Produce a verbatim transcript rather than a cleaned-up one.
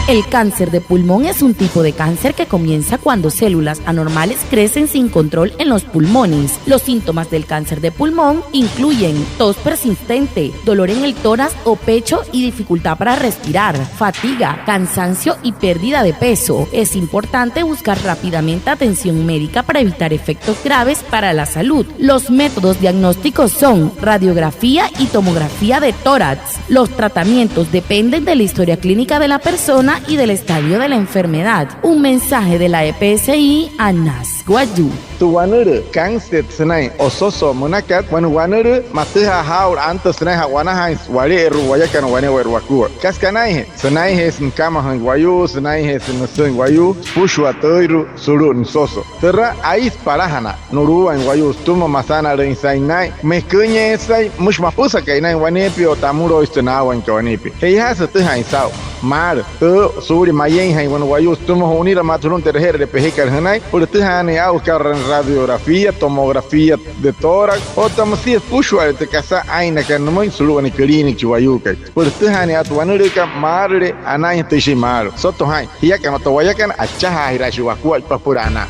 El cáncer de pulmón es un tipo de cáncer que comienza cuando células anormales crecen sin control en los pulmones. Los síntomas del cáncer de pulmón incluyen tos persistente, dolor en el tórax o pecho y dificultad para respirar, fatiga, cansancio y pérdida de peso. Es importante buscar rápidamente atención médica para evitar efectos graves para la salud. Los métodos diagnósticos son radiografía y tomografía de tórax. Los tratamientos dependen de la historia clínica de la persona y del estadio de la enfermedad. Un mensaje de la E P S I Anas Wayuu. Tü wanülüü cáncer sünain ososo münakat, wane wanülüü matüjaa jaa'ulu antüsü sünainjee a'wanajaain wale'eru'u wayakana wane'ewai wakua. Kasa kanainjee sünainjeesü nükamajüin wayuu, sünainjeesü nüsüin wayuu süpüshua tüüirua sulu'u nüsoso. Türa, aisü palajana nuluwain wayuu sütüma, masanalüin saa'in naa'in, meküinyeesü saa'in, müshi mapüsakai naa'in waneepia otta amüloisü tü naawainkat waneepia. Che'ojaasü jütüjaain saa'u maalü. Tü suulia mayeinjain wane wayuu sütüma, ju'uniramaatü sulu'umüin tü e'reje'erüle pejekat jünain süpüla jütüjaanüin aa'u aka radiografía, tomografía de tórax otta müsia süpüshua'ale tü kasa aa'innakat nümüin sulu'u wane clínica chi wayuukai süpüla jütüjaanüin aa'u tü wanülüükat maalüle anainjatüin shia maalü. Soto jaa'in, jiakana otta wayakana, achajaajiraashii wakuaippa süpüla anaa.